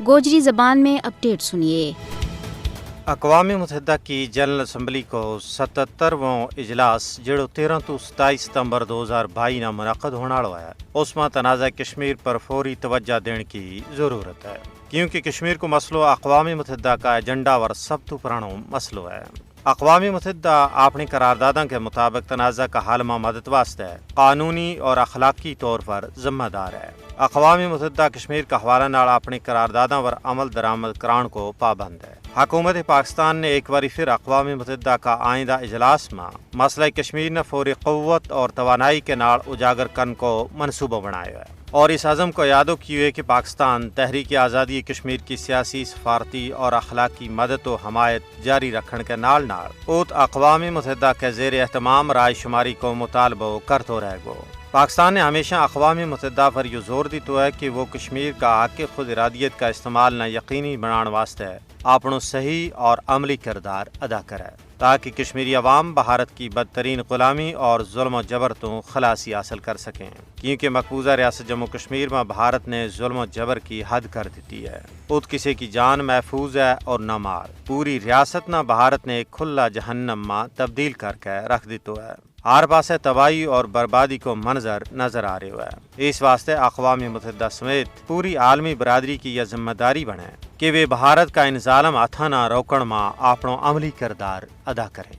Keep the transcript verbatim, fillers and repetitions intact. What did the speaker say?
گوجری زبان میں اپڈیٹ سنیے۔ اقوام متحدہ کی جنرل اسمبلی کو ستہتر واں اجلاس جڑو تیرہ تو ستائیس ستمبر دو ہزار بائی نا منعقد ہوناڑو ہے، اس ما تنازعہ کشمیر پر فوری توجہ دین کی ضرورت ہے، کیونکہ کشمیر کو مسئلو اقوام متحدہ کا ایجنڈا ور سب تو پرانو مسئلو ہے۔ اقوام متحدہ اپنی قرارداداں کے مطابق تنازعہ کا حل ما مدد واسطے قانونی اور اخلاقی طور پر ذمہ دار ہے۔ اقوام متحدہ کشمیر کا حوالہ نال اپنی قرارداداں ور عمل درآمد کران کو پابند ہے۔ حکومت پاکستان نے ایک واری پھر اقوام متحدہ کا آئندہ اجلاس ما مسئلہ کشمیر نا فوری قوت اور توانائی کے نال اجاگر کرن کو منصوبو بنایو ہے، اور اس عزم کو یادو کیو ہے کہ پاکستان تحریک آزادی کشمیر کی سیاسی، سفارتی اور اخلاقی مدد و حمایت جاری رکھن کے نال نال اوت اقوام متحدہ کے زیر اہتمام رائے شماری کو مطالبو کرتو رہ گو۔ پاکستان نے ہمیشہ اقوام متحدہ پر یوہ زور دیتو ہے کہ وہ کشمیر کا حق خود ارادیت کا استعمال نا یقینی بنان واسطے اپنو صحیح اور عملی کردار ادا کرے، تاکہ کشمیری عوام بھارت کی بدترین غلامی اور ظلم و جبر تو خلاصی حاصل کر سکیں، کیونکہ مقبوضہ ریاست جموں کشمیر ما بھارت نے ظلم و جبر کی حد کر دیتی ہے۔ ات کسے کی جان محفوظ ہے اور نہ مار۔ پوری ریاست نا بھارت نے ایک کھلا جہنم ما تبدیل کر کے رکھ دیتو ہے۔ ہر پاسے تباہی اور بربادی کو منظر نظر آ رہیو ہے۔ اس واسطے اقوام متحدہ سمیت پوری عالمی برادری کی یہ ذمہ داری بنے کہ وہ بھارت کا ان ظالم ہتھاں نا روکن ما اپنو عملی کردار ادا کریں۔